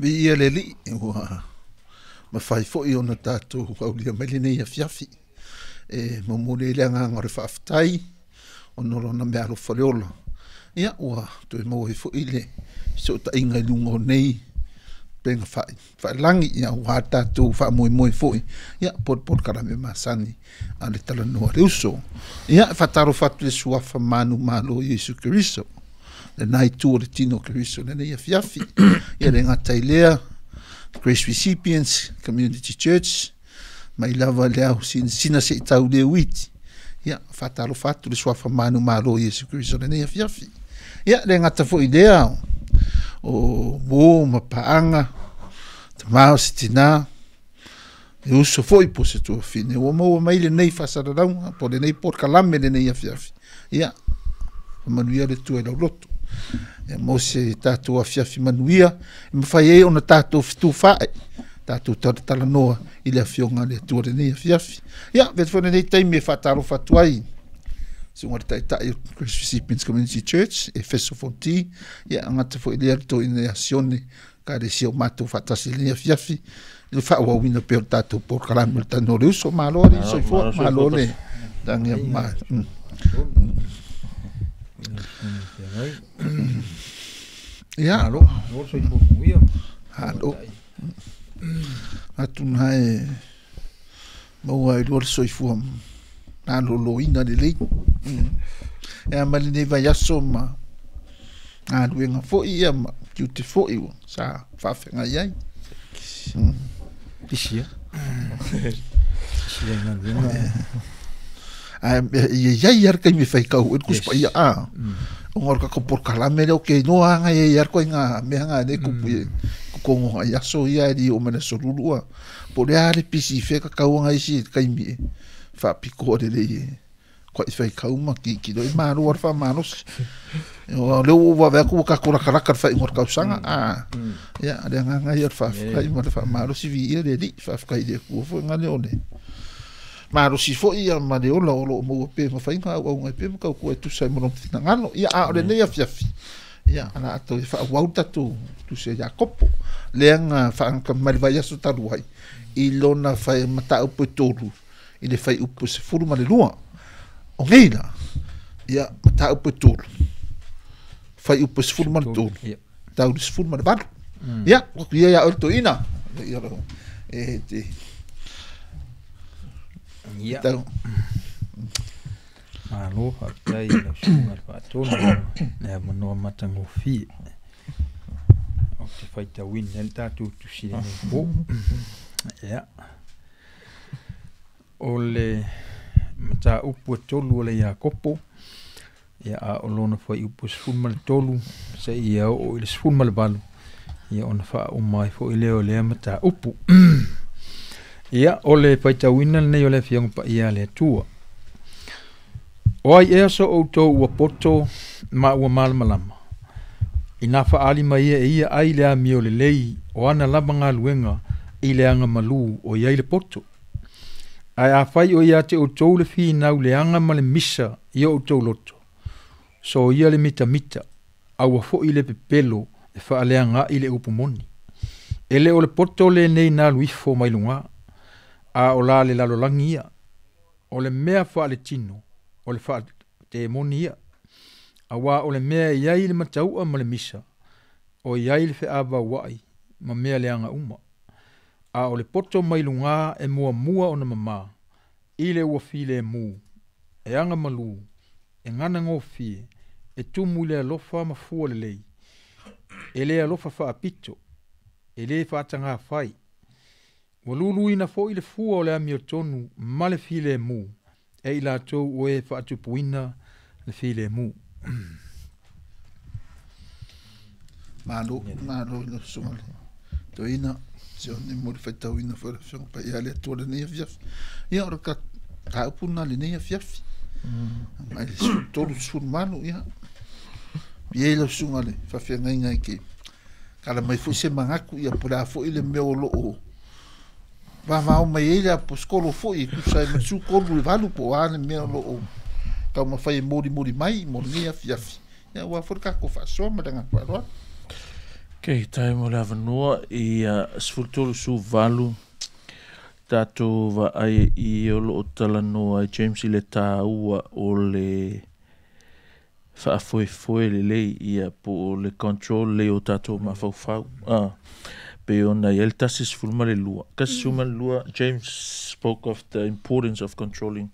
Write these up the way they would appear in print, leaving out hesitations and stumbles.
Viia le Alii ua mafai foi ona tatou aulia mai lenei afiafi e momoli ai le agaga o le faafetai ona o lona meaalofa le ola. Ia ua toe maua ai foi le fesootaiga i luga o nei upega failagi, ia aua le tatou faamoemoe foi, ia po o le polokalame masani a le Talanoa a le Uso. Ia, e faatalofa atu i le suafa manumalo o Iesu Keriso, lena itu o le tino o Keriso i lenei afiafi. Ia le gata i lea, Grace Recipients Community Church, mai lava i le ao sinasina seia tau i le uiti. Ia, faatalofa atu i le suafa manumalo o Iesu Keriso i lenei afiafi. Ia, le gata foi i lea, o uo ma paaga, tama o se tina, e uso foi po o se tuafafine ua maua mai lenei faasalalauga po o lenei polokalame lenei afiafi. Ia, faamanuia le Atua i lau loto. Ia mo se tatou afiafi manuia e mafai ai ona tatou fetufaai, tatou talatalanoa i le Afioga a le Atua lenei afiafi. Ia, avea foi lenei taimi e faatalofa atu ai susuga i le Taitai o Grace Recipients Community Church, Efeso Fonti, ia gata foi lea le toeaina ia Sione Ekalesia o matou faatasi i lenei afiafi i le faaauauina pea o le tatou polokalame o le Talanoa o le Uso. Malo alii soifua, malo le lagi ma. Ia. Malo, malo soifua manuia. Malo. Atu na e maua ai loa le soifua maloloina lelei. E a mai lenei vaiaso ma galuega foi ia ma tiute foi ua sa faafeagai ai. Pisi lava. Pisi lava i galuega. Ae e i ai lava le taimi e faitau ai le Tusi Paia a, ona o le tatou polokalame lea ou te iloa lava na i ai lava le ituaiga mea lena lea e tupu i totonu o nai aso ia e le i oo mai i le aso 22. Po o le a le pisi i fea e tatau ona i ai se taimi e faapitoa lelei e matua faitau ma tilotilo ai, malo lava le faamalosi. Aua o lea ua ou vaavaai atu ua tatou latalata i le faaiuga o le tausaga, a, ia, o le agaga ia o le faafetai ma le faamalosi, viia le Alii, faafetai i le Atua foi na lea o le malosi foi ia ma le ola o lo o maua pea ma faiga auauna ai pea ma tautua e tusa ai ma lona finagalo. Ia, a o lenei afiafi, ia, o le a toe faaauau le tatou tusi a Iakopo, lea na faaagata mai le vaiaso talu ai i lona mataupu e 3 i le fuaiupu 12. O nei la, ia, mataupu e 3, fuaiupu 13, tau i le 18. Ia, ua atu ia ia oe le toeaina. Ia, e te... Ia. Tau. Malo, faafetai i lau susuga i le Faatonu le avanoa matagofie ou te faitauina ai le tatou tusi lenei po. Ia. O le mataupu e 3 o le Iakopo, ia a o lona fuaiupu 13 seia oo i le 18, ia ona faauma ai foi lea o lea mataupu. Ia, o le faitauina lenei o le Afioga Paia a le Atua. O ai ea so outou ua poto ma ua malamalama, inā faaali mai ia e ia ai le amio lelei o ana lava galuega i le agamalu o i ai le poto. Ae afai o ia te outou le finau leaga ma le misa i o outou loto, soia le mitamita, aua foi le pepelo e faaleaga'i le upu moni. E le o le poto lenei na alu ifo mai lugā, a o la le lalolagi ia. O le mea faaletino, o le faatemoni ia. Auā o le mea e i ai le matau'a ma le misa, o i ai le feavaua'i ma mea leaga uma. A o le poto mai lugā e muamua ona mamā, i le ua filemu, e agamalu, e ganagofie, e tumu i le alofa ma fua lelei, e le alofa faapito, e le faatagafai. Ua luluina foi le fua o le amiotonu ma le filemu e i latou o e faatupuina le filemu. Malo, malo i lau susuga i le toeaina Sione mo le faitauina foi o le Afioga Paia a le Atua i lenei afiafi. Ia, o le mataupu lena i lenei afiafi. Mai le 13 i le 18, ia. I ai lau susuga i le faafeagaiga e te kala mai foi se manatu, ia po o le a foi le mea o lo o vavao mai ai le aposetolo foi e tusa ai ma le 13 i le 8, po o a le mea o lo o taumafai e molimoli mai mo lenei afiafi. Ia, aua foi le tatou faasoa ma le agaga faaaloalo. Okay, tai mo le avanoa i 13:18 tatou vaai i o loo talanoa ai James i le tāua o le faafoefoe lelei ia po o le control lelei o tatou mafaufau. Pe ona i ai le 12. 12, James spoke of the importance of controlling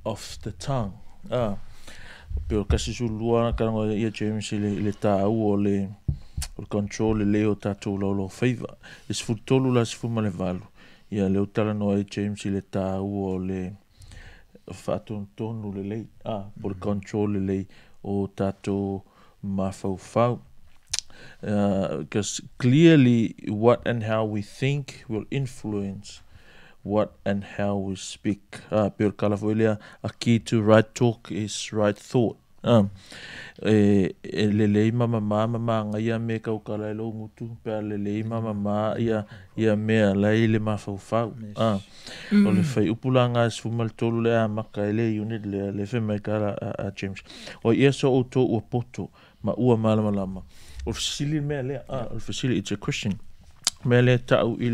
of the tongue. Pe o 12 talanoa ia James i le tāua o le control lelei o tatou laulau faiva. E 13 la 18. Ia leo talanoa ai James i le tāua o le faatonutonu lelei, po le control lelei o tatou mafaufau. Because clearly what and how we think will influence what and how we speak. Pe o le kala foi lea, a key to right talk is right thought. E lelei mamama mamaga ia mea kaukala e lou gutu, pe a lelei mamama ia mea lai le mafaufau. O le faiupu laga e 13 le amaka e le unit lea le fai mai kala a James. O ia so outou ua poto ma ua malamalama. O le fesili mea lea, o le fesili, it's a question. Mea lea ta'u i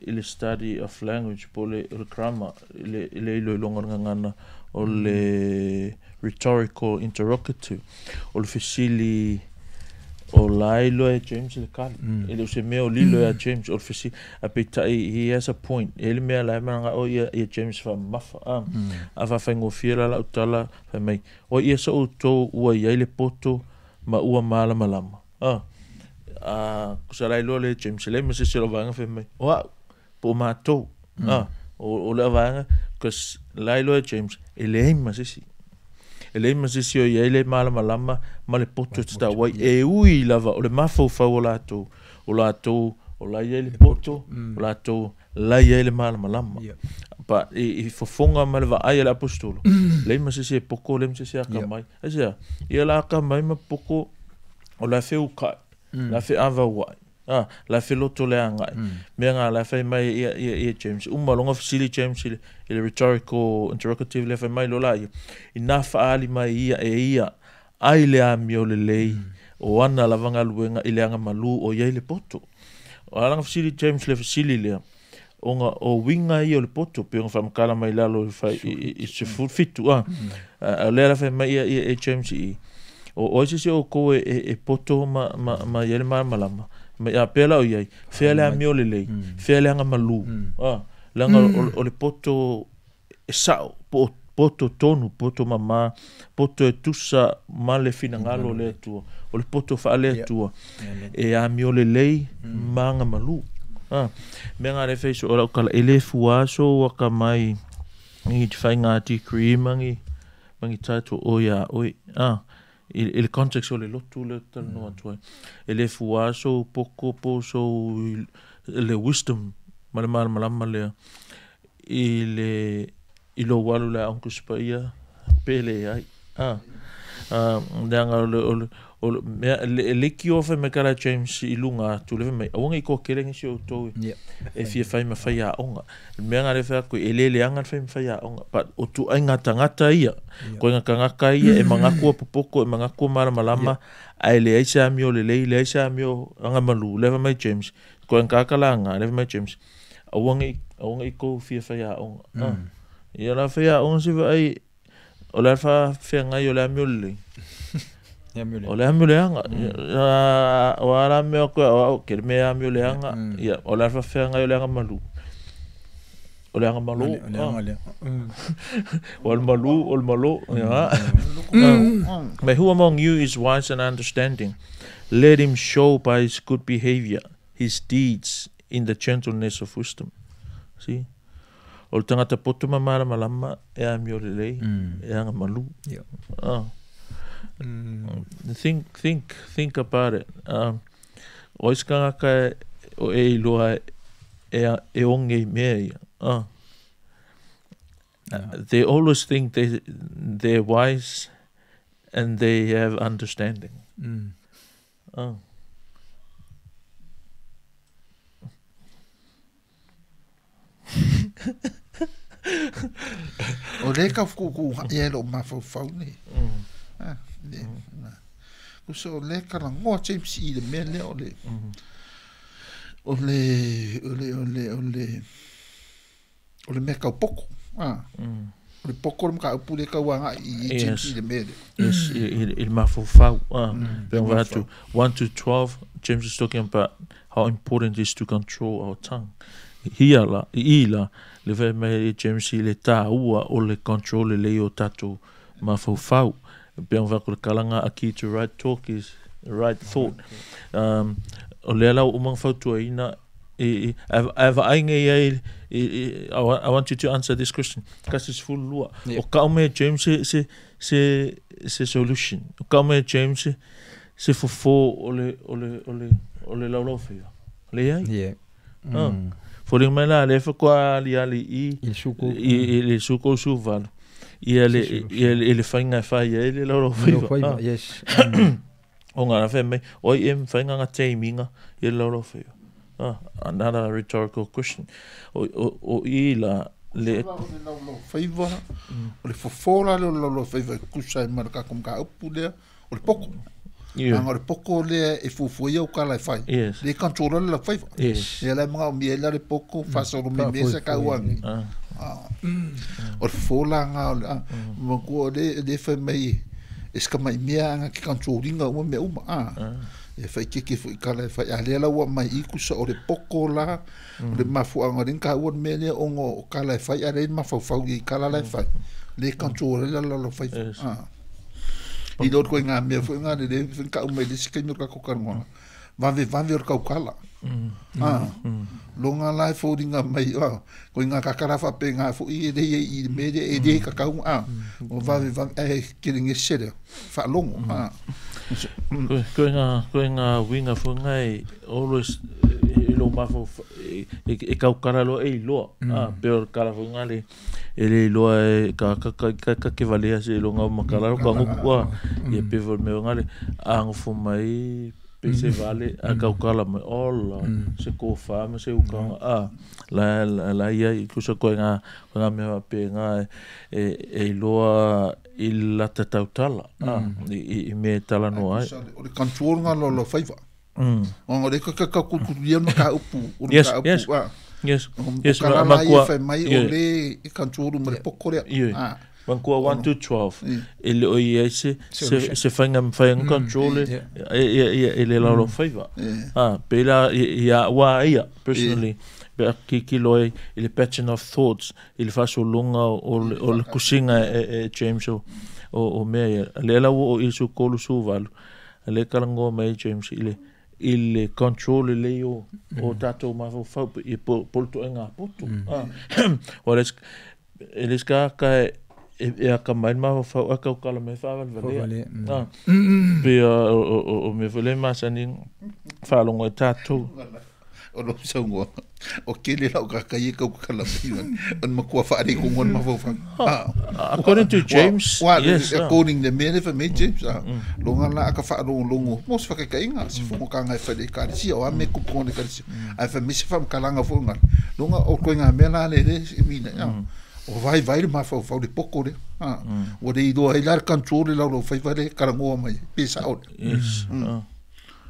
le study of language po le grammar, i le iloiloga o le gagana o le rhetorical interrogative. O le fesili o la iloa e James le kali. E le o se mea o lilo ia James, o le fesili. A peitai, he has a point. E le mea la e managa o ia James faamamafa. A faafaigofie la lau tala fai mai, o ia sa outou ua iai le poto ma ua malamalama. Kusa la iloa le James, le ma se se o vaega fai mai, o au, po o matou. O le vaega, cause la iloa e James, e leai ma se isi. E leai ma se isi o iai le malamalama ma le poto e tatau ai. E ui lava o le mafaufau o latou, o la iai le poto, o latou la iai le malamalama. Pa i fofoga ma le vaai a le apostolo, leai ma se isi e poko, leai ma se isi e akamai. Aisea, ia la akamai ma poko o la feukai, la feavauai, la feloto le agai. Mea ngā la fai mai ia James. Uma longa fesili James i le rhetorical interrogative le fai mai lo la ia. I nā faali mai ia e ia ai le amio lelei o ana lava galuega i le agamalu o iai le poto. O alanga fesili James le fesili lea, onga o winga ia o le poto pe onga whamakala mai lalo i se fitu. A lea la fai mai ia e James i o isi se o koe e poto ma ia le malamalama. Ma ia pela o iai, fea le amio lelei, fea le agamalu. Langa o le poto e sao, poto tonu, poto mama, poto e tusa ma le finagalo le atua, o le poto faale atua, e amio lelei ma agamalu. Mea ngā le fai so o lau kala, e le fuaso waka mai ngi te whai ngā degree mangi title o ia oi. I le context o le lotu le talanoa atu ai. E le fuaso poko po so le wisdom ma le malamalama lea i le i lou alu le aoga Tusi Paia pe leai. Leaga o le mea le leikioa fai mai kala James i luga atu le fai mai aua nei toatele nisi o outou e fia fai ma fai aoga. Le mea na le fai atu e le leaga le fai ma fai aoga. But o tuaiga tagata ia, koiga tagata ia e manatu popoko, e manatu malamalama, ae leai se amio lelei, leai se amio agamalu. Le fai mai James, koiga kaka laga, le fai mai James, aua nei kou fia fai aoga. Ia la fai aoga se vaai, o le faafeagai o le amio lelei. O le amio leaga. O ala mea koe o au, ke le mea amio leaga. Ia, o le faafeagai o le agamalu. O le agamalo. O le malu, o le malo. But who among you is wise and understanding? Let him show by his good behavior his deeds in the gentleness of wisdom. See? O le tangata poto ma malamalama e amio lelei, e agamalu. Think about it. O isi kangaka o e iloa e onge i mea ia. They always think they're wise and they have understanding. O le ka fuku ia lo mafaufau nei. Kusa o le kalagoa James i le mea lea o le o le o le o le o le o le mea tau poko. O le poko le mataupu lea e tau agai i James i le mea lea. Yes, i le mafaufau. Pe ona atu 1 to 12, James is talking about how important it is to control our tongue. Hia la, i la, le fai mai James i le tāua o le control lelei o tatou mafaufau. Pe ona fai le kalanga, a key to right talk is right thought. O lea la ua uma ona fautuaina I vaai nei ai, I want you to answer this question. 1:12. O kau me James se solution. O kau me James se fofo o le o le o le o le laulau faiva. Le ai? Yeah. Foling mai la le fa kwa ali ali i le suko i le suko suvalu. Ia le ia le fainga fa ia le laulau faiva. Yes. O ngā whai mai, oi em whainga ngā teiminga i le laulau faiva. Another rhetorical question. O i la le o le laulau faiva, o le fofo la le laulau faiva e kusa e mara kako mga upu lea, o le poko. Anga o le poko lea e fuafua au kala e fai. Yes. Le controla le faiva. Yes. E la mga o miela le poko, whasoro me mesa ka uangi. O le fofo la ngā o le, makua le whai mai, e ska mai mea anga ki controlinga uma mea uma. E whai keke fo i kala e whai a lea ua mai i kusa o le poko la, o le mafuanga ringa ka ua mea lea ongo o kala e whai a lea mafaufau i kala la e whai. Le controla la la la whai. I lor koe ngā mea fo ngā le le ka umai le sika i mea kako karangoa. Vave vave o kau kala. Longa la e fōringa mai, koe ngā kakara whape ngā fo i e rei i mea e rei kakau. O vave vave e kere ngesere, whaalongo. Koe ngā winga fo ngai always e lo mafo e kau kala loa e iloa. Pe o kala fo ngai le e le iloa e ka ka ke valea se lo ngau makala ka ngukua ia pe fo mea ngai le angofo mai pe se vale a kau kala mai ola se kofa ma se ukanga a la la ia i kusa koe ngā mea pe ngā e iloa i la tatautala i me tala noa ai. O le control ngā lolo faiva. O le kakakukuria ma ka upu. Yes, yes. Yes. Yes, o kalala i whai mai o le control ma le poko lea. Mankua 1 to 12. E le o i ai se whainga mwhainga control e le lalo faiva. Pe la ia wā ia, personally. Pe a kikilo e i le pattern of thoughts, i le whasolunga o le kusinga e James o mea ia. Le la o i su kolu su valu. Le kalangoa mai James i le control le o tātou mafaufau i poluto e ngā poto. E le ska ka e a ka mai mafaufau a kau kala me whawalwalea. Pe o me whale masani whalongo e tātou. O lo saungoa. O kele lau kaka i kau kala mai. On makua whaare ko ngona mafaufau. According to James, yes. According to me, for me, James, longa la aka whaarongo. Mo se whakakainga, se whango ka ngai whare karisia, o a me kupu ngone karisia. Ai wha mese whamkalanga whaunga. Longa o koe ngā mea la le le, e mina. O vai vai le mafaufau le poko le. O le iloa i la le control le laulau faiva le karangoa mai. Pesa ole. Yes.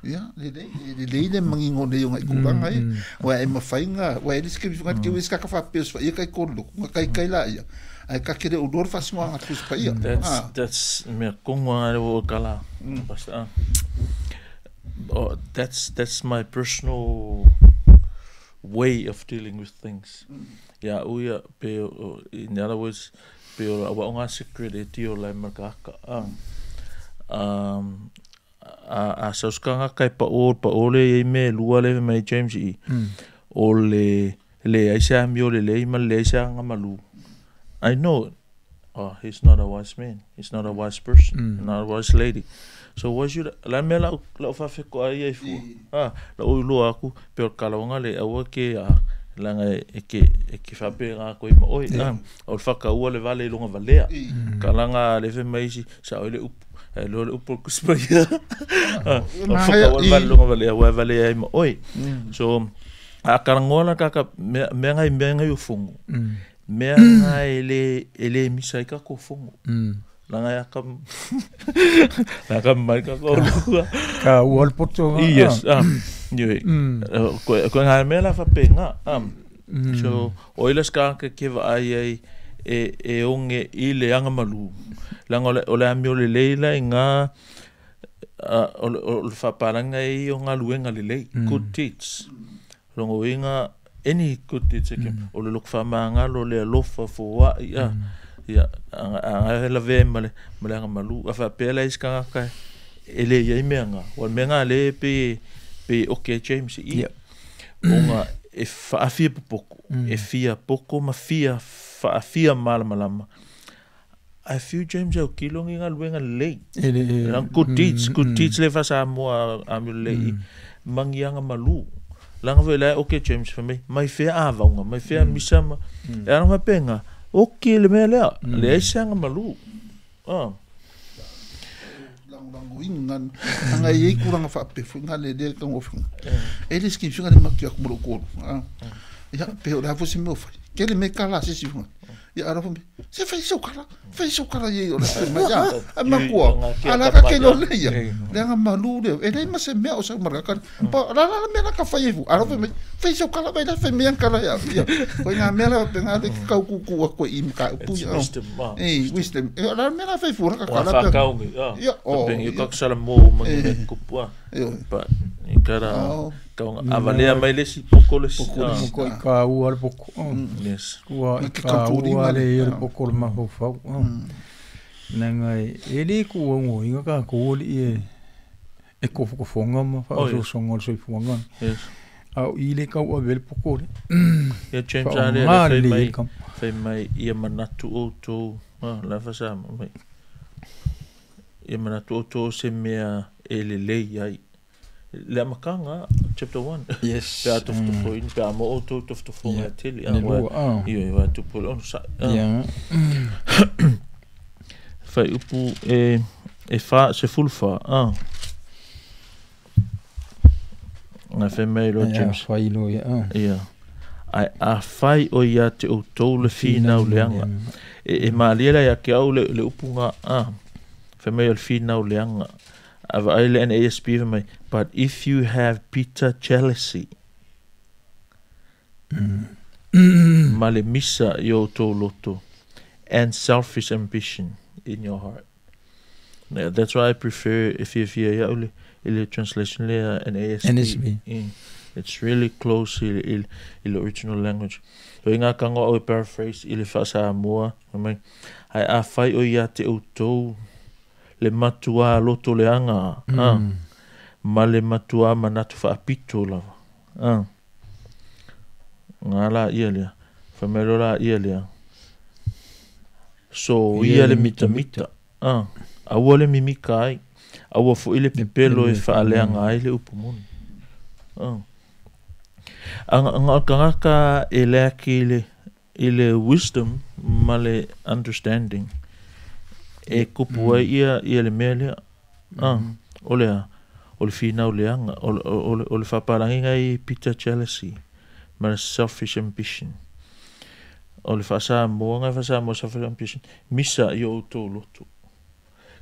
Ia, le le le mangingo nei o ngai kuranga e. Wa e mawhainga, wa e riske miwhanga te wis kaka whapeo swa ia kai kōrero, nga kai kai la ia. Ai ka kere o lor whasingoa ngā kuspa ia. That's mea kongoa ngā o kala. That's my personal way of dealing with things. Ia uia pe in other words pe o wa ngā secret e tio lai makaka. A sauskanga kai pa o le i me lua le mai James i o le le ai sa mi o le le ma le sa nga malu. I know he's not a wise man, he's not a wise person, not a wise lady. So why should la me la la fa fe ko ai fu. La o lo aku pe o kala nga le awa ke a langa e ke fa pe nga ko i oi o fa ka ua le vale longa valea. Kalanga le fe mai si sa o le upu lo le upu kuspa ia. O fa ka ua le vale longa valea ua valea i ma oi. So a karangola kaka mea ngai o fongo. Mea ngai ele misa i ka ko fongo. Langa ya ka la ka mai ka ko lua. Ka ua le poto. Yes. Yoi. Ko ngā mea la whapenga. So o ila ska ke ke va ai ai e onge i le anga malu. Langa o le amio le leila i ngā o le whapalanga i o ngā luenga le lei. Good deeds. Rongo inga any good deeds e o le lok whamangalo le alofa fōa ia. Ia anga la ve male male anga malu a fa pela is ka ka ele ia me anga wa me nga le pe pe okay James i onga e fa fia poko e fia poko ma fia fa fia malamalama I feel James au kilo ngi nga luenga le good deeds good deeds le fa sa mo a mi le mangi anga malu langa ve la okay James for me mai fia avaunga mai fia misama e anga penga okay le mea lea, le ai anga malu. Lango inga, anga i kuranga whaapefu, ngā le lea ka ngofinga. E le skin finga le matu aku molo kōru. Ia, pe o le hafu se meo whai. Ke le me kala se si funga. Ia, ara fumi, se whai sau kala, whai sau kala i o le mai ia, a makua, ala ka ke lo le ia. Le anga malu le, e le ma se mea o sau maraka. Pa, la la mea la ka whai e fu. Ara fumi, whai sau kala, whai la whai mea kala ia. Ko ngā mea la pe ngā le kau kuku a koe i mka upu ia. It's wisdom. E, wisdom. E, la mea la whai fu, la ka kala. Wa whakaungi, ia. Oh. Pengi ka sala mō mangi me kupua. Pa, i kara, kaunga, avalea mai le si poko le si. Poko i ka ua le poko. Yes. Ua i ka ua le i le poko le mafaufau. Nanga e le ku o inga ka ko li e kofokofonga ma whaososoga o le soifuaga. Yes. A o i le kau ave le poko le. Ia James a le fai mai ia manatu o tō. La whasa mai. Ia manatu o tō se mea e le lei ai. Le amakanga, chapter 1. Yes. Pe a tofotofoina, pe a mo o tō tofotofonga tele. Ne lua. Ia, ia tupu le ono sa. Ia. Fai upu e fa, se fulfa. Ngā whai mai lo James. Ia, whai lo ia. Ia. Ai a whai o ia te o tō le whinau leanga. E maalia la ia ke au le upu ngā. Whai mai o le whinau leanga. Ava ai le NASB mai, but if you have bitter jealousy, ma le misa i o tō loto, and selfish ambition in your heart. Now, that's why I prefer if you ia ule ile translation le NASB. NASB. It's really close i le original language. So inga kanga o paraphrase i le whasamoa, mai ai a whai o ia te o tō le matua loto le anga, ma le matua manatu whaapito lava. Ngā la ia lea, whamelo la ia lea. So ia le mita mita, aua le mimika ai, aua fo ile pepelo e whaaleanga ai le upu moni. Anga kangaka e lea ki i le wisdom ma le understanding. E kupu ai ia le mea lea. O lea, o le whinau leanga, o le whapalanginga i bitter jealousy, ma le selfish ambition. O le whasamoa, ngai whasamoa selfish ambition, misa i o tō loto.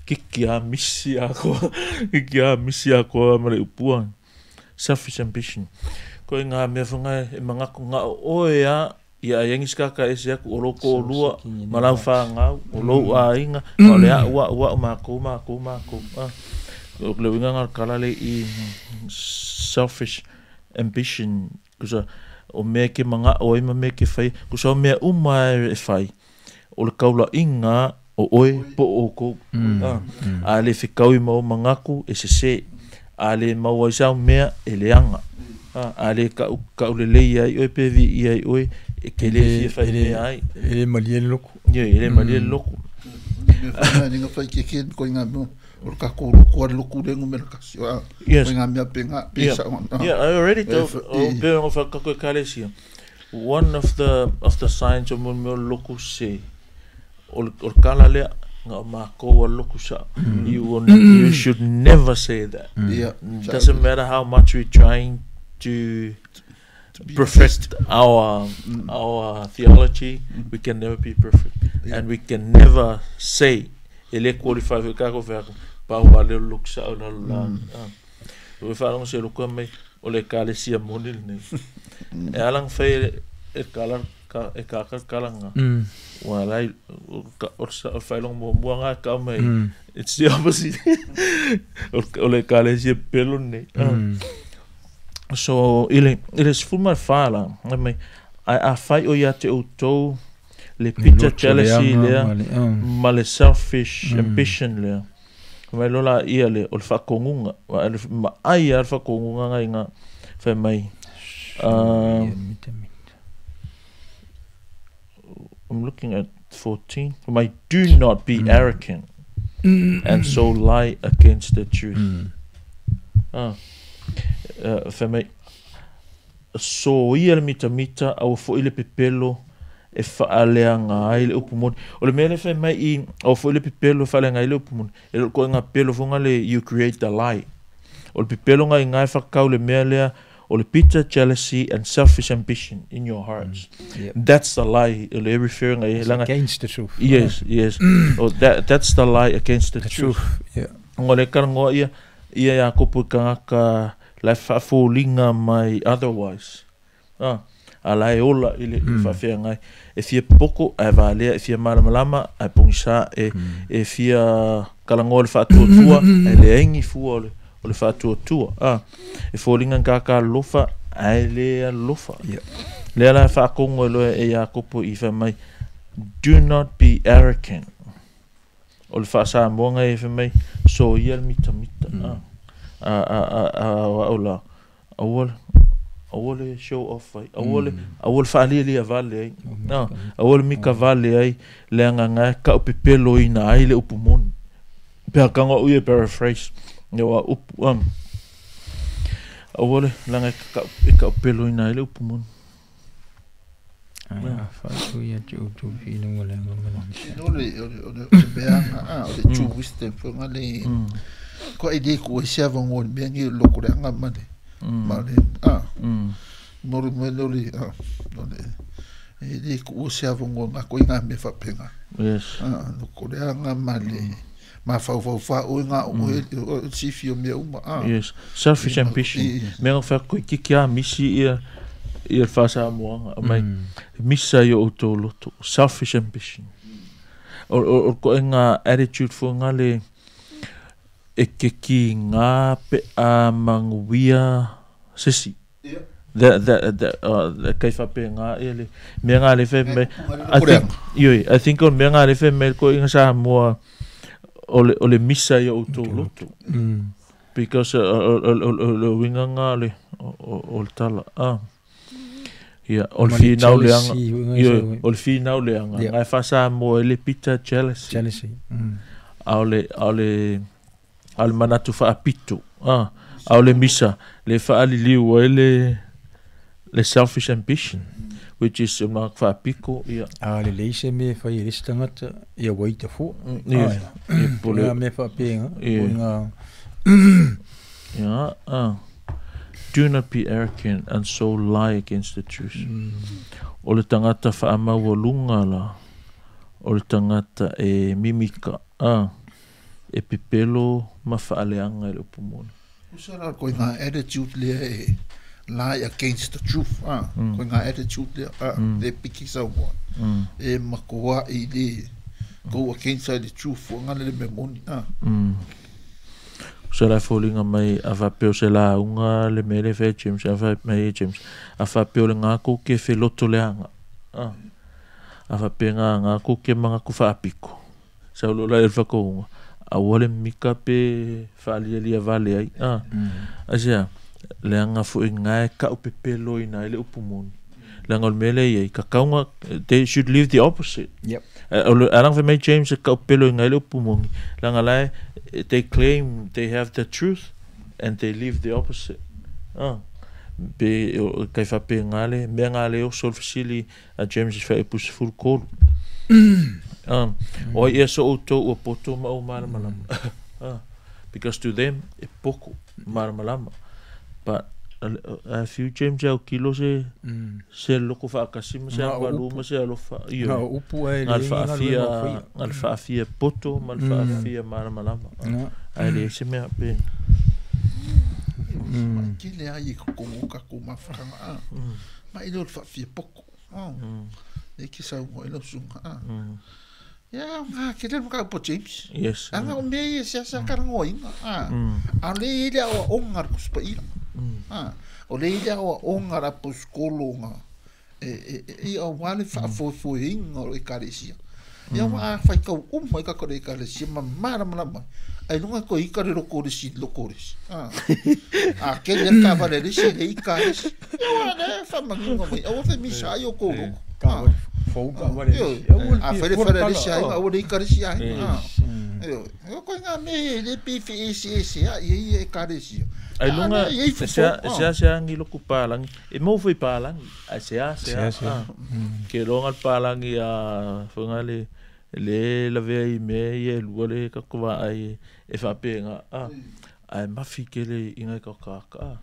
Kiki a misi a koa, kiki a misi a koa ma le upua. Selfish ambition. Ko e ngā mea whangai e mangako ngā o oe a, ia ai skaka e se aku o loko o lua, ma lau whangau, o lou a inga, ma o le a ua ua o mākou, mākou, mākou. O le winga ngā kala le i selfish ambition, kusa o mea ke manga o ima mea ke whai, kusa o mea uma e whai, o le kaula inga o oe po o kou. A le whikau i mau mangaku e se se, a le mau aisau mea e le anga. A le kau le lei ai oe pe vi i ai oe, e ke le fia whai mea ai. E le malie le loko. Ia, e le malie le loko. Mea whangai ninga whai ke ke ko inga mea, o le kako loko a le loku lengu me le kasi. Yes. Ko inga mea pe ngā, pe sa. Yeah, I already told, o pe o whakako e kalesia. One of the signs o mea loko se, o le kala lea, ngā mākou a loko sa. You should never say that. Yeah. Doesn't matter how much we're trying to perfect our theology, we can never be perfect. Yeah. And we can never say E le qualify foi ka ko fa pa wa le look sa o la la. O fa long se lo mai o le kale sia moni nei. E alang fe e kala ka e ka ka kalanga. Wa lai o sa o fa long mo mo nga ka mai. It's the opposite. O le kale sia pelo nei. So ile ile sfuma fala mai a fai o ia te outou le bitter jealousy lea ma le selfish ambition lea mai lola ia le o le faakoguga ma ai a le faakoguga gaiga fai mai. I'm looking at 14. Mai, do not be arrogant and so lie against the truth. Fai mai so ia le mitamita au fo'i le pepelo e faaleaga ai le upu moni. O le mea le fai mai i au fo'i le pepelo e faaleaga ai le upu moni. E leo koe ngā pelo fonga le you create the lie. O le pepelo ngā inga e whakau le mea lea o le bitter jealousy and selfish ambition in your hearts. Yep. That's the lie. O le referring ai It's langa. Against the truth. Yes, yes. Oh, that's the lie against the The truth. truth. Yeah. Ngo le karangoa ia ia ia kopu kangaka la faafolinga mai otherwise. Ala e ola i le faafeagai e fia poko ae valea e fia malamalama ae pogisa e e fia kalagoa le faatuatua ae leaigi fua o le faatuatua e foliga gaka alofa ae lē alolofa. Yep. Lea la faakogo e loa e Iakopo i fai mai, do not be arrogant. O le faasamoaga e fai mai so ia le mitamita a a a a o la aua aua le show off ai aua le aua le faalialia vale ai no aua le mika vale ai le agaga e kaʻupepeloina ai le upu moni pe akaga oʻu ia paraphrase ia ua upu aua le laga e kaʻupeloina ai le upu moni. Ai a fai o ia te outou finuga le aga ma le O le o le o le o le meaga a o le true wisdom fo nga le ko e le ko e sia vongo le mea ngi lo ko le anga ma le ma le a mo le mo le a o le e le ko sia vongo nga ko inga me fa penga. Yes. A no ko le anga ma le ma fa fa fa o nga o e o si fi o mea uma a. Yes, selfish ambition. Mea fa ko ki kia misi ia ia faasamoaga mai misa i o outou loto selfish ambition. O ko nga attitude fo nga le e ke ki ngā pe a manguia sisi. The kai fa pe ngā e le mea ngā le fe me I think yoi I think on mea ngā le fe me ko inga sa moa o le misa i o outou loto. Because o le winga ngā le o le tala ia o le finau le anga ioi o le finau le anga ngai fasa mo le bitter jealousy jealousy a o le a o le a le manatu faapito a o le misa le faaliliu ai le selfish ambition which is ma faapiko ia a le leise me fai le tangata ia waita fo ia pole me faapenga o nga ia do not be arrogant and so lie against the truth. O le tangata faamaualuga la o le tangata e mimika e pepelo ma faaleaga i le upu moni. Usa la ko ngā attitude lea e lie against the truth ko ngā attitude lea le piki sau moa e makoa i le go against the truth o ngā le me moni Se la folinga mai a fa peo se la unga le mele fe James a fa mai James a fa peo le ngā ko ke fe loto le anga a fa pe ngā ngā ko ke manga ku fa apiko sa lo la el fa ko unga a wale mika pe fa lia vale ai a sia le anga fu inga ka u pepelo ina le upu moni le anga o le mele ia ka kaunga they should live the opposite. Yep. Alang fe mai James ka upelo inga le upu moni langa lai they claim they have the truth and they live the opposite. Pe kai fa pe ngale me ngale o sol fasili a James fa e pus full call. O ia so o o poto ma o malamalama. Because to them e poko malamalama but A fiu James au kilo se se loko faakasi ma se agamalū ma se alofa. Ioe. Na o upu ae Na le leai ni galuega o faafia faia. na le faafia poto ma le faafia malamalama. Ae leai se mea pe. Tele ai e totonu o tatou mafutaga a. Ma i le o le faafia poto. E ke saunoa ai lau susuga a. Ia, aoga tele le mataupu a James. Yes. Leaga o mea ia e seasea talanoaina a. A o lea e i ai le aoaoga a le Tusi Paia. A, o lea e i ai le aoaoga a le Aposetolo na e aua le faafoefoeina o le Ekalesia. Ia aua a faitau uma ai tatou i le Ekalesia ma malamalama ai, ailoga e toe ita le loto o le isi i le loto o le isi. A, a keli lava le taavale a le isi, e le ita lava le isi. Ia aua o lea e faamanino mai, aua femisa ai outou loto. Taavale fou, taavale a le isi. Aua le A fia fai le fua fale a le le isi tala. aiga, aua le ita le isi aiga. Ioe, o ituaiga mea ia e le pei e feeseeseai ai Ekalesia. Ai A o luga lea e i ai e fofo. sea e seasea agi loku palagi e maua foi palagi ae seasea a ke iloga le palagi a foga le le lavea i mea ia e lua le tatou vaai e faapega a ae mafi tele i nai kakaka a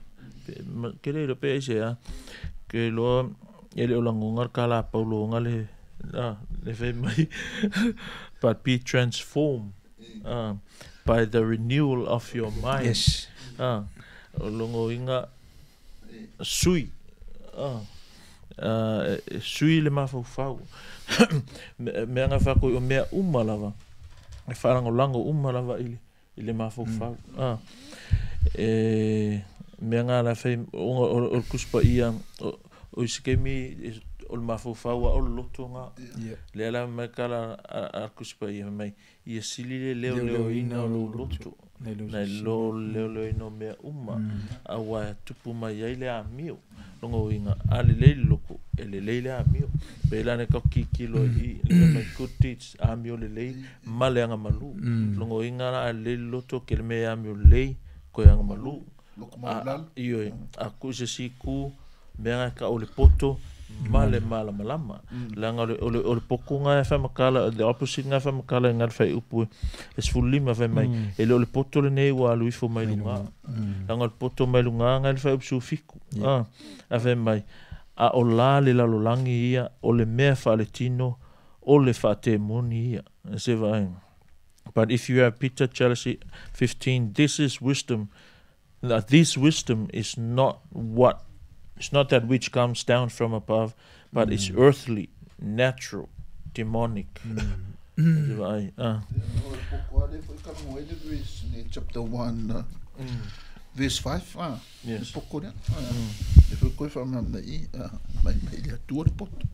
ke le iloa pe aisea ke iloa e le o lagona le kalapaulo ona le a le fai mai but be transformed by the renewal of your mind. Yes. A o logoina sui a sui le mafaufau mea na faakoi o mea uma lava e faalagolago uma lava i le i le mafaufau a e mea na la fai ona o le Tusi Paia o isi taimi o le mafaufau a o le loto na lea la mai kala a le Tusi Paia fai mai ia sili le leoleoina o lou loto nai lo le leoleoina o mea uma aua e tupu mai ai le amio logoina a lelei le loto e lelei le amio pe la ne ka kikilo i le fai mai good deeds amio lelei ma le agamalu logoina la a lelei le loto ke le mea e amio lelei koe agamalu Loko maualalo. ioe a ku se siku mea na ka o le poto ma le malamalama leaga o le o le o le poko na e faamakala the opposite na e faamakala i gale faaiupu e 15 fai mai e le o le poto lenei ua alu ifo mai luga leaga o le poto mai luga na le faaiupu 17 a a fai mai a o la le lalolagi ia o le mea faaletino o le faatemoni ia se vaai. But if you have bitter jealousy, 15, this is wisdom, that this wisdom is not what, it's not that which comes down from above, but it's earthly, natural, demonic. Se vaai, a. O le poko a lea foi talanoa ai le verse nei, chapter 1, verse 5, a. Le Yes. poko lea. E foi koe faamalamalama i, mai mai le Atua le poto.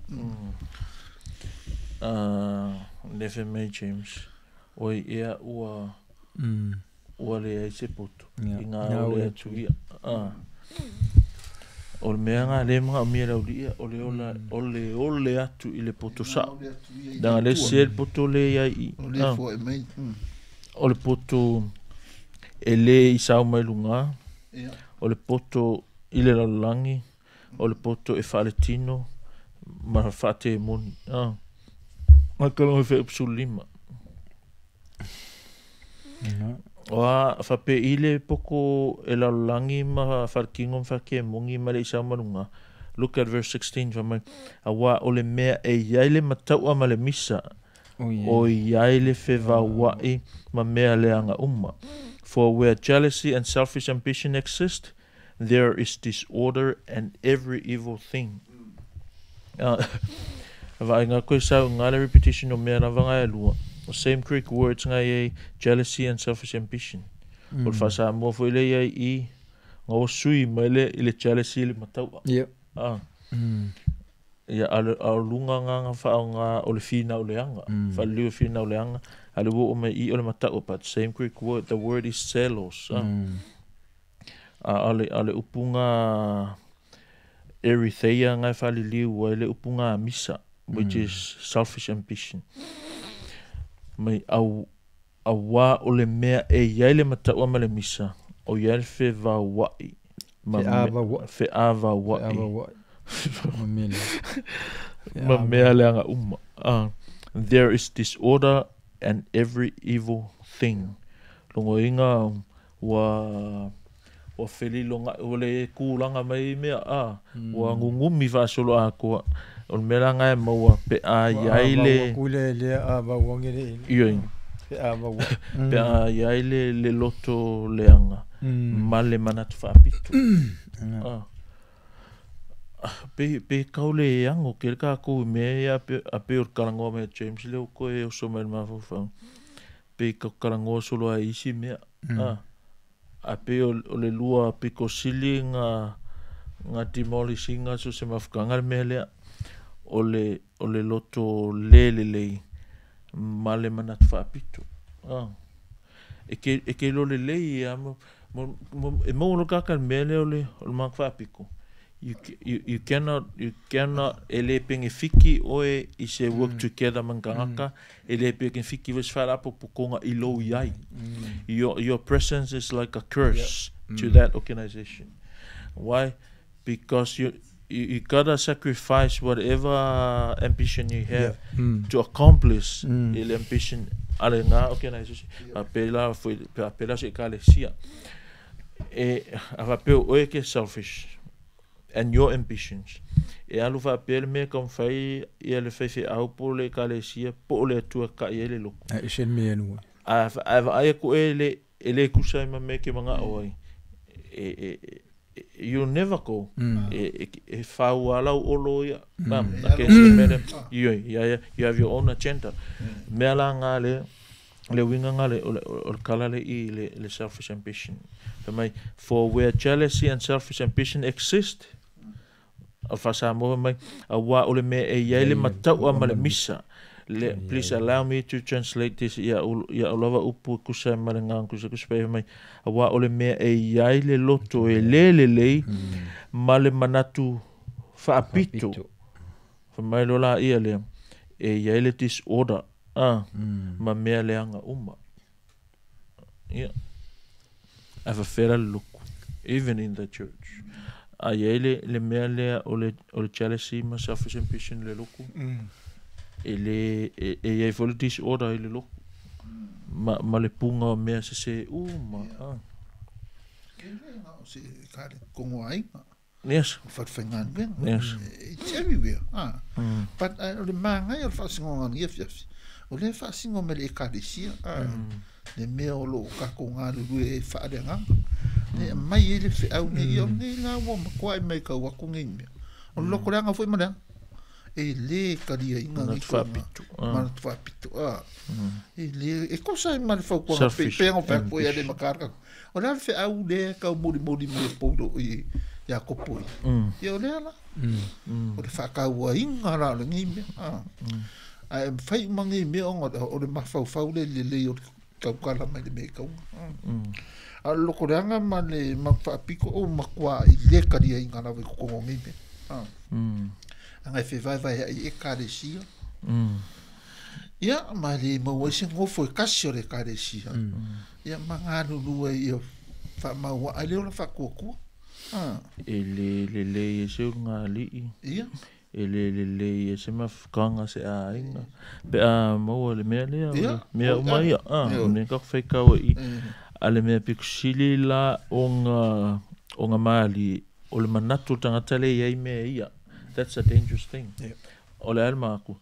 Le fai mai James, oi ea ua ua leai se poto Ia. i ngā Ngā o o le le atu ia. O le mea ngā le mga o mea lau lia, o le ola, o le ole atu i le poto sao. O le atu ia i le Danga le Atua. se le poto le ia i. O le foai mai. O le poto e le i sau mai luga, Ia. o le poto i le lalolagi, o le poto e faaletino ma faatemoni. Mai kala fe upsu lima. O a whape i le poko e lalolagi ma whalkingo ma whakemongi ma le i sau mai luga. Look at verse 16 fa mai. Aua o le mea e iai le mataua ma le misa, O o iai le fevauai ma mea leaga uma. For where jealousy and selfish ambition exist, there is disorder and every evil thing. Vaai ngā koe sau ngā le repetition o mea lava ngā e lua. O same Greek words ngā iai jealousy and selfish ambition. O le whasamoa foi le iai i ngā o sui mai le i le jealousy le mataua. Yep. Ia, a le- a o lunga ngā ngā wha o ngā o le whina o le anga. Whaliliu whina o le anga. A le wo o mai i o le mataua, but same Greek word, the word is zelos. A le upunga eritheia ngai whaliliu ai le upunga misa, which is selfish ambition. Mai au awa o le mea e iai le mataua ma le misa, o iai le whewawai. Ma Feavauai. Feavauai. Feavauai. Ma mea le. Ma mea leaga uma. There is disorder and every evil thing. Longo inga ua Ua felilogaʻi ua le kulaga mai mea a ua gugumi faasoloatoa. O le mea la lena e maua pe a iai le Kule le a vau le Ioe. Pe a vau. Pe a iai le loto leaga ma le manatu faapito. Ah. Pe kau le ago kele takou i mea ia a pei o le talanoa mai a James lea ua toe oso mai le mafaufau. Pe kau talanoa solo ai isi mea. Ah. A pei o le lua pito sili na demolish ina so se mafutaga le mea lea. O le loto le lelei ma le manatu faapito. Ah. E ke iloa lelei lava e maua loa le tagata i le mea lea o le manatu faapito. You cannot e le penefiki oe i se work together ma ni tagata, e le penefiki foi se faalapotopotoga i lou iai. Your presence is like a curse to that organization. Why? Because you gotta sacrifice whatever ambition you have to accomplish le ambition a lena organization. Faapea foi faapea se ekalesia. E a faapea o oe ke selfish and your ambitions. E alu faapea le mea e taumafai ia le faifeau po o le ekalesia po o le Atua e tatai ai le loto. A ese le mea nua. A vaai atu oe e le tusa ai ma mea e te manao ai. You'll never go. E fau ala u olo ia. Ke se mea lea. Ioe, ia, you have your own agenda. Mea la ngā le uiga ngā le, o le kala le i le selfish ambition. Fai mai, for where jealousy and selfish ambition exist, o Faasamoa fai mai, auā o le mea e iai le mataua ma le misa. Please allow me to translate this ia u lava upu e kusa ma le ngā kusa kusa pe mai, auā o le mea e iai le loto e le lelei ma le manatu faapito. Fai mai lo la ia lea, e iai le disorder ma mea leaga uma. Ia. Ae fafela le loku, even in the church. A iai le mea lea o le jealousy ma selfish ambition le loku. E le e iai foi le disorder i le loku. Ma le puga o mea sesē uma. E le na o se kare kongo aiga. Yes. O whatawhainganuenga. Yes. It's everywhere. But o le māngai o le faasingoga ia fiafi. O le faasingo me le ekalesia. Le mea o loo kako ngā lulu e whaaleagaga. Le mai e le wheau nei ia o nei ngā ua makoa e mai kau aku nei mea. O le loko leanga foi ma leanga. E le karia inga nei koe. Manatu whapito. E le, e kosa e male whaukuanga pe ngau whakua ia le makaraka. O le wheau le kau mori mori me poulo i ia kopo i. Ia o le ala. O le whakaua inga la o le ngi mea. A e whai uma ngi mea o le mawhauwhau le le le o le kaukala mai le me kaunga. A loko leanga ma le mawhaapiko o makua i le karia inga lawa i kokongo ngi mea. Anga e whewaiwai ai e kalesia. Ia, ma le maua i se ngofo e kasi o le kalesia. Ia, ma ngā lulua i o whaamaua ai le ola whakuakua. E le lelei e se ulu ngā alii. Ia. E le lelei e se mafukanga se aiga. Pe a maua le mea lea. Ia. Mea uma ia. Ne ka whaikaua i. A le mea pikusili la o ngā maali. O le manatu tangata le iai mea ia. That's a dangerous thing. Yep. O le alma aku,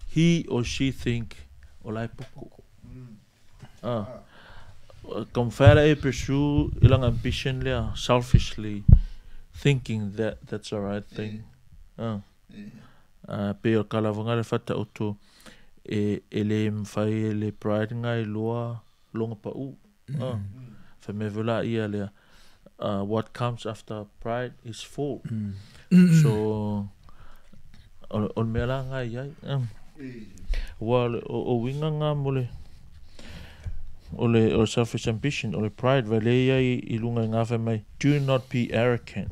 he or she think o lai poko. Kamwhara e pursue ilang ambition lea, selfishly thinking that that's the right thing. Pe o kalavanga le fata oto e le mwhai e le pride ngai loa longa pa u. Wha me vula ia lea. What comes after pride is fall. So, o mea la ngai ai. Ua o winga ngā mo le o le selfish ambition, o le pride, vai le ia i lunga i ngā whai mai, do not be arrogant.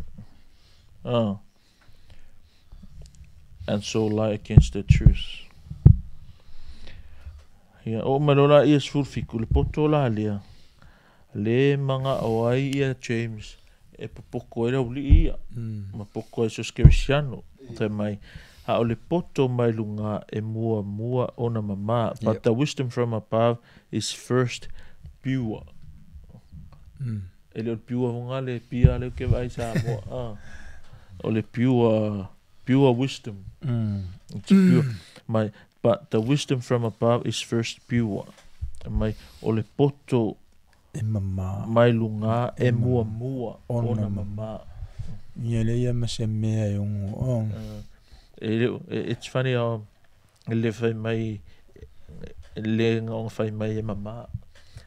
And so lie against the truth. Ia, o mai lola ia sfulfiku, le poto la lea. Le manga o ai ia James e popoko e uli ia. Ma poko e soskerisiano. Te mai, a o le poto mai lunga e mua mua ona mama. But the wisdom from above is first pure. E le o le pure fonga le pia le ke vai sa mo ah. O le pure wisdom. It's pure. My, but the wisdom from above is first pure. Mai o le poto e mama mai lunga e mua mua ona mama. Ia le ia ma se mea e ongo. It's funny how le fai mai le ngong fai mai e mama.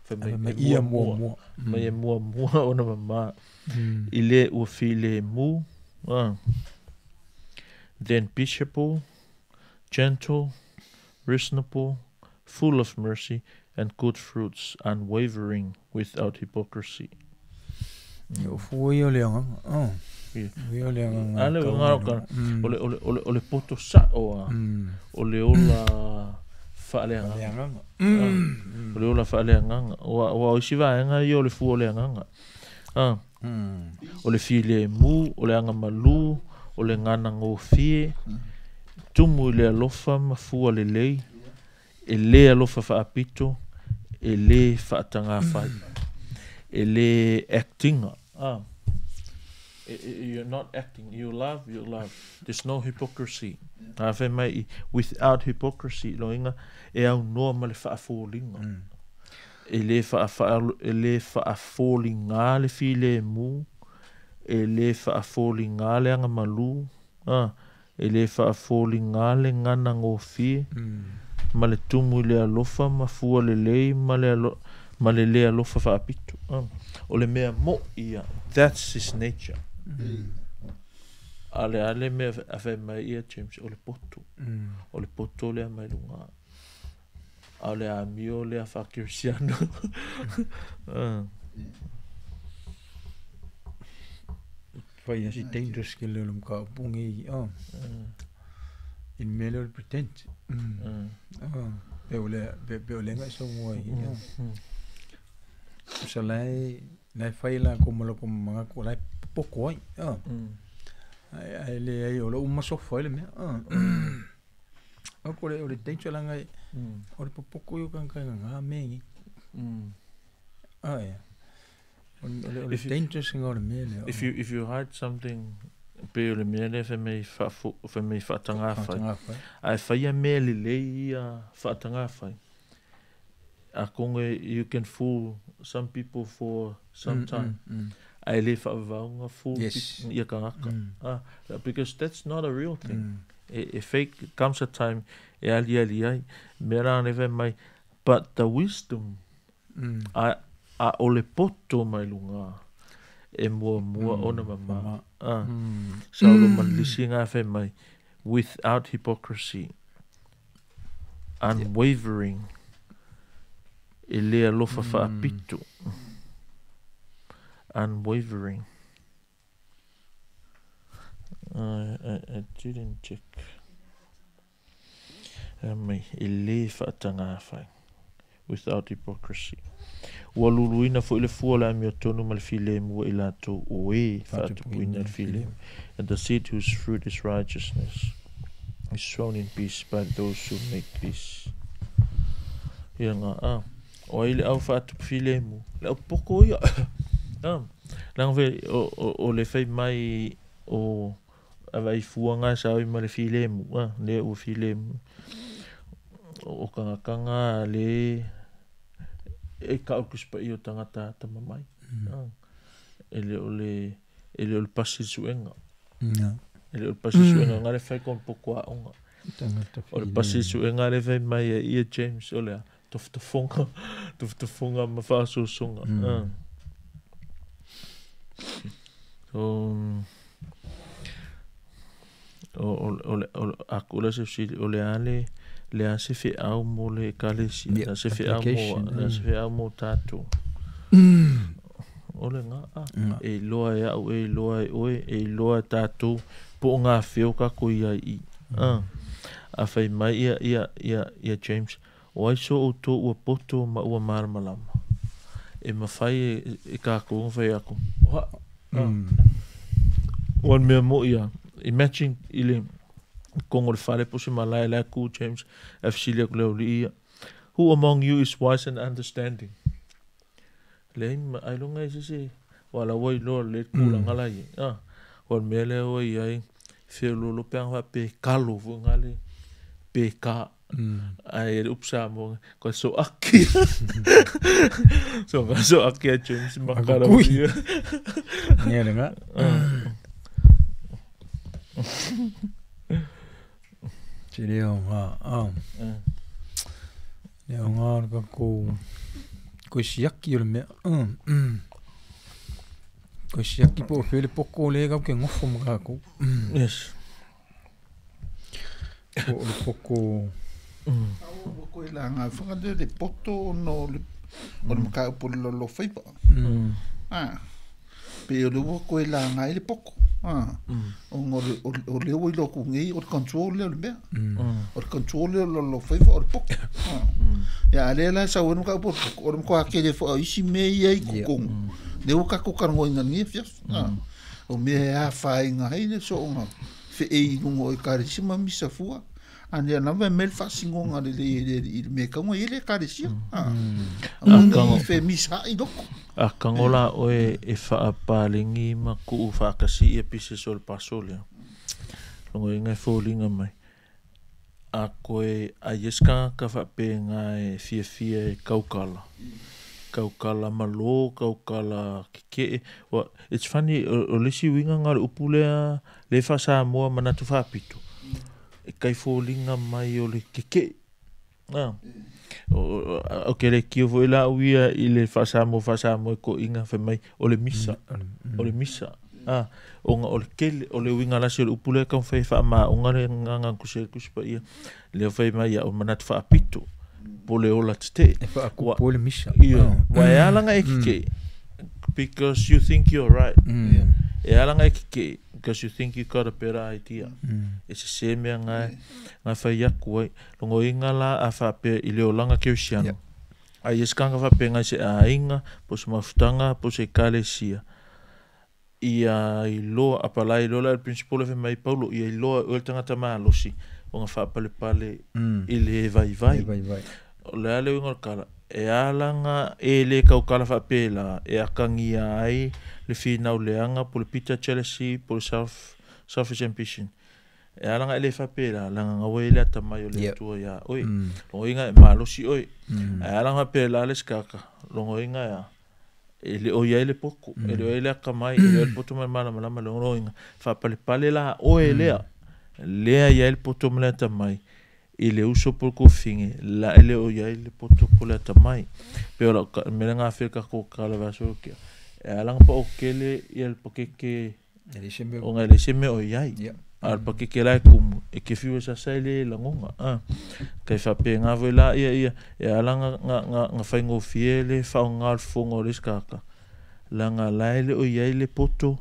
Fai mai ia mua mua. Mai e mua mua ona mama. Ile ua file mu. Then peaceable, gentle, reasonable, full of mercy and good fruits, unwavering, without hypocrisy. O fua o le anga. O le anga. Ale o ngaro ka. O le poto sa o a. O le ola faaleagaga. O le ola faaleagaga. O o isi vaega ia o le fua o le agaga. O le filemu, o le agamalu, o le ganagofie, tumu i le alofa ma fua lelei, e le alofa faapito, e le faatagafai, e le actinga. You're not acting, you love, you love. There's no hypocrisy. A mai, without hypocrisy, loinga, e au noa ma le faafolinga. E le faafolinga le filemu, e le faafolinga le agamalu, e le faafolinga le ganagofie, ma le tumu i le alofa ma fua lelei ma le le alofa faapito. O le mea mo ia, that's his nature. Ale ale mea a fai mai ia James, o le poto. O le poto lea mai luga. A le amio lea whakirisiano. Fai asi dangerous ke leo mka upungi. In mele o le pretend. Pe o le ngai so mua i. Sa lai fai la ko malo ko manga ko lai poko ai. Ai le ai o lo umasofa ai le mea. O ko le o le danger la ngai. O le popoko yo kan kan nga mengi. Ai. O le dangerous ngo le mele. If you hide something pe o le mele fe mei faatagafai. Ai fai a mele le ia faatagafai. A konge you can fool some people for some time. Ai le faavaunga fool ia kangaka. Because that's not a real thing. A fake comes a time e ali ali ai mera ne mai, but the wisdom a o le poto mai lunga e mua mua ona mama. Sa o lo malisi ngā whai mai, without hypocrisy, unwavering, e le alofa faapito. Unwavering. I didn't check. Mai, e le faatagafai, without hypocrisy. Ua luluina fo i le fua le amio tonu ma le filemu i latou o e faatupuina le filemu. And the seed whose fruit is righteousness is sown in peace by those who make peace. Ia ngā, o ai le au faatupu filemu, le au poko ia. Langa fe, o le fai mai o awai fua ngā saoi ma le filemu, le ua filemu. O kangakanga le e ka o kuspa i o tangata tamamai. E le o le pasi suenga. E le o le pasi suenga ngā le whai kon poko a onga. O le pasi suenga le whai mai e ia James o lea toftofonga ma whaasosonga. O aku la se fsili o le ale le a se feau mo le ekalesia, le se feau mo tātou. O le ngā a, e loa e au, e loa e oe, e loa e tātou, po o ngā whio ka ko ia i. A whai mai ia James, o ai so o tō ua poto ma ua maramalama. E mawhai e kākou ngā whai ako. Oan mea mo ia, imagine i le kongo le fale po se malai la ku James afsilia ku le ia. Who among you is wise and understanding? Le ai longa se Ua la ua iloa lelei le tulaga la e i ai. O le mea lea ua i ai, feoloolo pe ana faapea e kalo foi lale pe ka. Ae i le upu Samoa, koe soaki. So ka soaki a James Makara. Akukui. Ia le nga. Te leo ngā. Leo ngā o le kakou. Koe siaki o le mea. Koe siaki po o fele poko le kau ke ngofo ma kakou. Yes. Po o le poko. Ua koe la ngā whanga le le poto no le o le mataupu o le lolo faiva. Pe o le ua koe la ngā i le poko. Ona o le ua iloa ku nei o le control lea o le mea. O le control lea o le lolo faiva o le poko. Ia a lea la e sau ai le mataupu o le poko, o le matua tele foi o isi mea ia i totonu. Lea ua tatou talanoaina i lenei afiafi. O mea e afaina ai le soona feei i luga o ekalesia ma misa fua. A lea lava e mea le faasinoga lelei e le alii i le mea e tatau ona i ai le ekalesia. Aua ne i femisaai loko. A tago la oe e faapalegi ma tuu faatasi ia pieces o le puzzle lea. Logoina e foliga mai. A toe ai ai se tagata faapena e fiafia e taukala, taukala malo, taukala tetee. Ua, it's funny, o le isi uiga lena o le upu lea, lea e faa-Samoa manatu faapito, e tai foliga mai o le tetee. Ou te le tio foi la au ia i le faa-Samoa faa-Samoa e toeaiina fai mai o le misa, o le misa. Ona o le tele, o le uiga lasi o le upu lea e taumafai e faamaoga le agaga o le Tusi a le Tusi Paia, lea fai mai au manatu faapito, po o le ola tetee. E faakupu ai le misa. Ioe, ua e ala ona e tetee, because you think you're right. E ala ona e tetee, because you think you got a better idea. E sese mea na e fai atu ai. Logoina la a faapea i le olaga kerisiano. Ai e se tagata faapena i se aiga, po o se mafutaga, po o se ekalesia. Ia iloa, apalai loa la e le principal e fai mai, Paulo, ia iloa e oe le tagata malosi ona faapalepale i le vaivai. O le a le uiga o le tala? E ala ona e le tautala faapela e atagia ai le finau leaga po o le bitter jealousy po o le selfish ambition. E ala ona e le faapela, leaga na ua i ai le atamai o le Atua ia oe. Logoina e malosi oe. Ae ala ona faapela le isi tagata, logoina e a? E le o i ai le poto, e le o i ai le atamai, e le o i ai le poto ma le malamalama, logoina. Faapalepale la oe lea, lea e i ai le poto ma le atamai, i le uso po o le tuafafine, la e le o i ai le poto po o le atamai. Pei o lau mea lea na afea i le tatou tala vaiaso ua tea, e ala ona paotele ia le pakeke ona e leai se mea o i ai. A o le pakeke la e tumu, e te fiu e sasa e le lagona. Tai faapena foi la ia ia, e ala ona faigofie le faaaoga o le fofoga o le isi tagata, leaga la e le o i ai le poto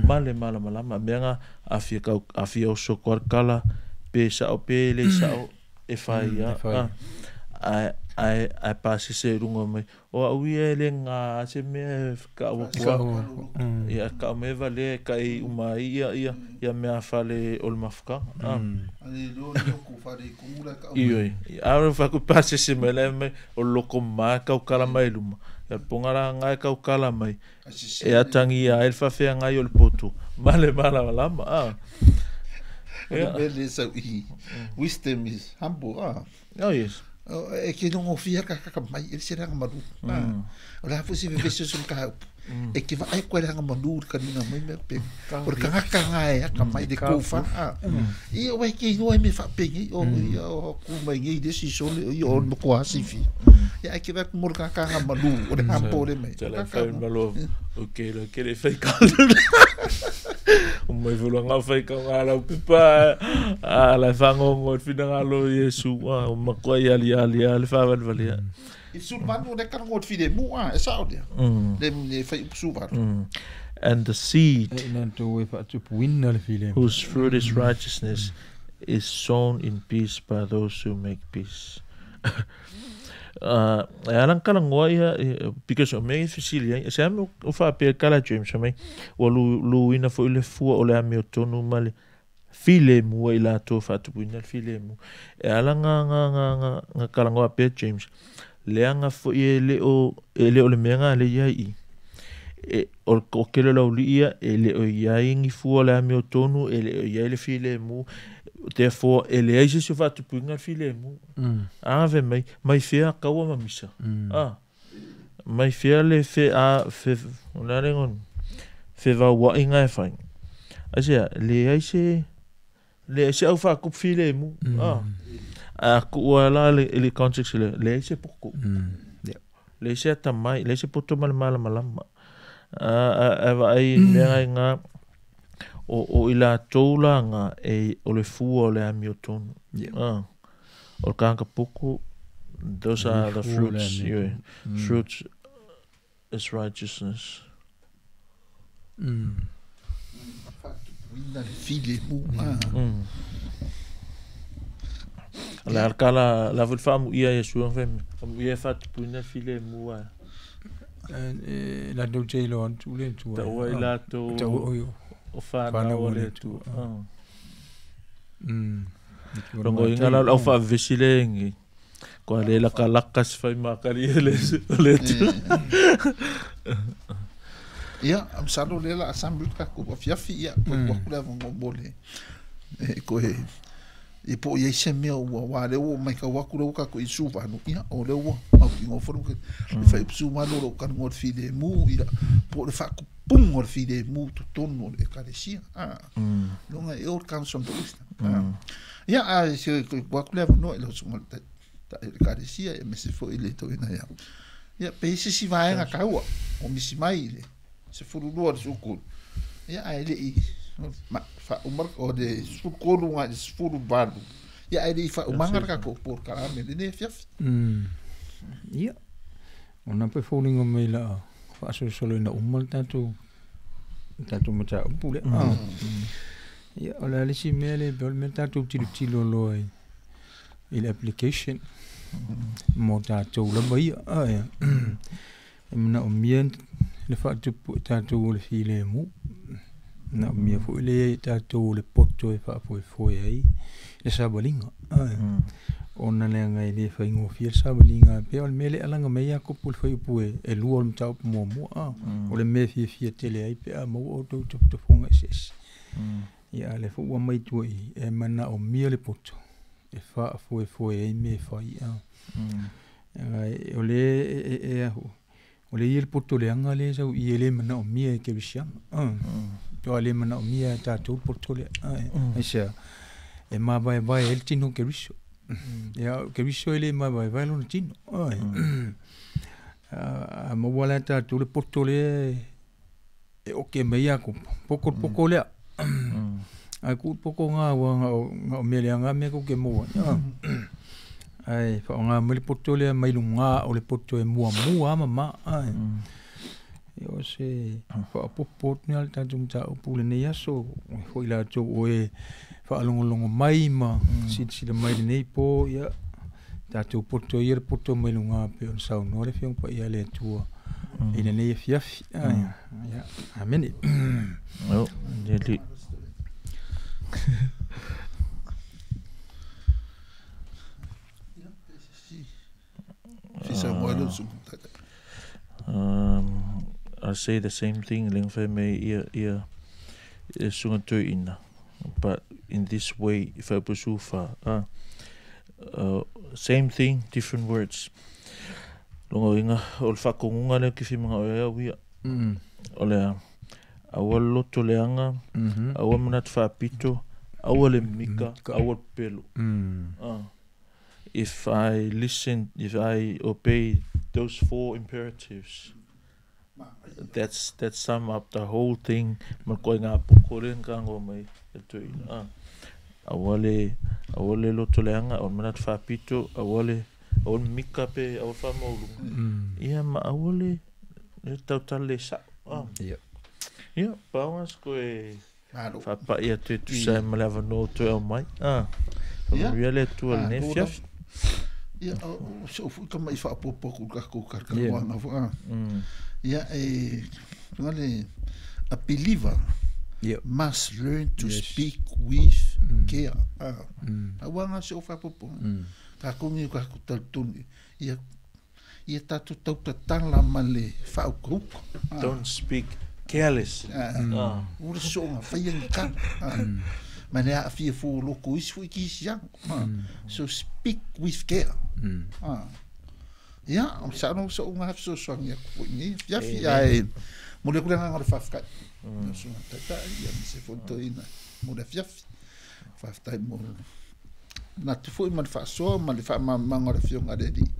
ma le malamalama. Mea na a fia tau, a fia oso atu lava le tala, pe sao pe le sao, e fai lava. Ae pasese i luga mai, o au ia e le gā se mea e kau atu ai. Ia, kau mai e valea e kai uma ai ia mea fale o le mafutaga. Ioe, a o le fai atu pasese mai la e mai, o le loko mama e tautala mai luma. Ia poga la nga e tautala mai, e atagia ai le faafeagai o le poto ma le malamalama. O le mea lea sau i wisdom is humble. Oh yes. E ke nogofia ka kaka mai e se leaga malu. O le a foi se vevesi o se mataupu. E ke vaai koe leaga malu le kaniga mai mea pe. O le tagata nga e aka mai le kofa. Ia o e ke iloa e me faapenge o ia o ku mai nei le si sole o ia o le matua sifi. Ia e ke vaai mo le tagata nga malu o le humble le mai. Te la fai malo o ke la ke le fai kalu. O mai foi nga fai ka nga lau pipa a la whangongo i whina o Iesu o makoa i ali ali a le whawalewale a. I sulu le karango o te mu a e sao lea. Le le fai upu valu. And the seed E whose fruit is righteousness is sown in peace by those who make peace. E ala na talanoa ia, because o mea ia e fesili ai, se ame o faapea kala James fai mai, ua luina foi le fua o le amiotonu ma le filemu ai latou e faatupuina le filemu. E ala na talanoa pea James, leaga foi e le o le mea na lea ia i i. E o le toatele o le aualii ia, e le o i ai ni fua o le amiotonu, e le o i ai le filemu. Therefore, e leai se isi o faatupuina le filemu. A fai mai, mai fea taua ma misa. A, mai fea le fe a fe o le a le igoa fevauaiga e fai. Aisea, leai se leai se au faatupu filemu. A, a tuu lava la i le context lea, leai se poto. Leai se atamai, leai se poto ma le malamalama. A vaai i mea na i ina, o i latou la na e o le fua o le amiotonu. O le tagata poto, those are the fruits, yeah. Fruits is righteousness. Faatupuina le filemu. O le a kala la foi le faamuia e Iesu fai mai, faamuia e faatupuina le filemu ae. Latou te iloa atu le Atua. Taua i latou o fanau a le Atua. Logoina la o le aufaavevesi le egi, koa le lakalaka se faimakali e le Atua. Ia, masalo o lea o le a sami le tatou afiafi, ia, toe tuu atu le avanoa mo le, e toe, ia po o i ai se mea ua, aua o lea ua ou matau atu o lea ua tatou i le 18, ia, o lea ua mautinoa foi le fuaiupu 18 o lo o talanoa i le filemu, ia, po o le faatupuga o le filemu i totonu o le Ekalesia. Loga e all comes from the wisdom. Ia, a se toe tuu atu le avanoa i lau susuga i le Taitai o le Ekalesia, aemaise foi le toeaina ia. Ia, pe i ai se isi vaega taua o misi mai i le 12 i le 13, ia, ae le i faauma, o le 13 agai i le 18, ia, ae le i faaumaga le tatou polokalame i lenei afiafi. Ia, o lena pei e foliga mai o le a faasolosoloina uma le tatou mataupu lea. Ia, o le a le isi mea lea, pei o le mea tatou tilotilo loa i le application mo tatou lava ia. E manaomia le faatupu e tatou o le filemu, manaomia foi le i ai o tatou o le poto e faafoefoe ai le savaliga. Ona leaga e le faigofie le savaliga, pei o le mea lea e alaga mai ai Iakopo i le fuaiupu e 2 o le mataupu muamua. O le mea e fiafia tele ai pe a maua outou i tofotofoga eseese. Ia, a o lea foi ua aumai i tua i i, e manaomia le poto e faafoefoe ai mea e fai. O lea o lea e i ai le poto leaga lea e sau i i e le manaomia e kerisiano. Matua le manaomia e tatou le poto lea. Aisea, e mavaevae ai le tino o Keriso. Ia, o Keriso e le mavaevae lona tino. A maua la e tatou le poto lea e oke mai ai Iakopo, poko le poto lea. Ae tuu le poto lena aua na o mea leaga lava mea tou te maua ai. Ae faaaoga mai le poto lea mai luga o le poto e muamua lava mama. Ia o se faaopoopo atu lena i le tatou mataupu i lenei aso, foi latou o e faalogologo mai ma silasila mai i lenei po, ia tatou poto ia le poto mai luga pei ona saunoa le Afioga Paia a le Atua i lenei afiafi. Ia, amene. I say the same thing leng fai mai ia ia e susuga toeaina but in this way i fai fa same thing different words. Lona uiga o le faatonuga lea ou te fia manao i ai au ia. O le a aua le loto leaga, aua le manatu faapito, aua le mika, aua le pepelo. If I listen, if I obey those four imperatives, that's that sum up the whole thing ma le koaiga poko lea na tagoa mai e le toeaina. Aua le aua le loto leaga, aua le manatu faapito, aua le aua le mika pe aua le faamaualuga. Ia ma aua le le tautala le sao. Ia, pau lena se toe faapai atu e tusa ai ma le avanoa ua toe aumai. Faamanuia le Atua i lenei afiafi. Ia, o si ou foi tama'i faaopoopo atu i le tatou talatalanoaga foi, a. Ia, e, le, a believer must learn to speak with care. Aua na o si ou faaopoopoga. Tatou nei o tatou talitonu, ia, Ia tatou tautatala ma le faaukauka. Don't speak carelessly. Ua le so'oga faia ni tala ma le aafia fua o loko isi fo'i kisiano. So speak with care. Ia o masalo so'uga fesoasoani atu fo'i nei afiafi, ae momoli atu le agaga o le faafetai lau susuga taitai, ia aemaise foi le toeaina mo le afiafi. Faafetai mo manatu foi ma le faasoa ma le faamalamalamaga o le afioga a le Alii.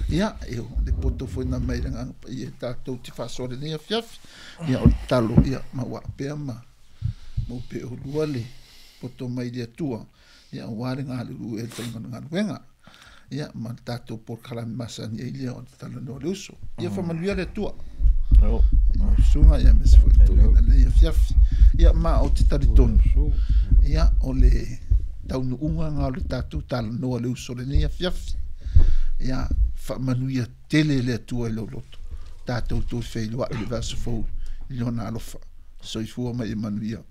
Ia e le poto foi na mai le agaga paia e tatou te faasoa lenei afiafi. Ia o le tatalo ia maua pea ma maua pea olua le poto mai le Atua, ia aua le galulue ai i le faiga o le galuega. Ia ma le tatou polokalame masani ai lea o le talanoa le uso. Ia faamanuia le Atua. Lau susuga ia aemaise foi le toeaina i lenei afiafi. Ia ma ou te talitonu, ia o le taunuuga lena o le tatou talanoa le uso lenei afiafi. Ia faamanuia tele le Atua i lou loto. Tatou toe feiloai i le vaiaso fou i lona alofa. Soifua ma ia manuia.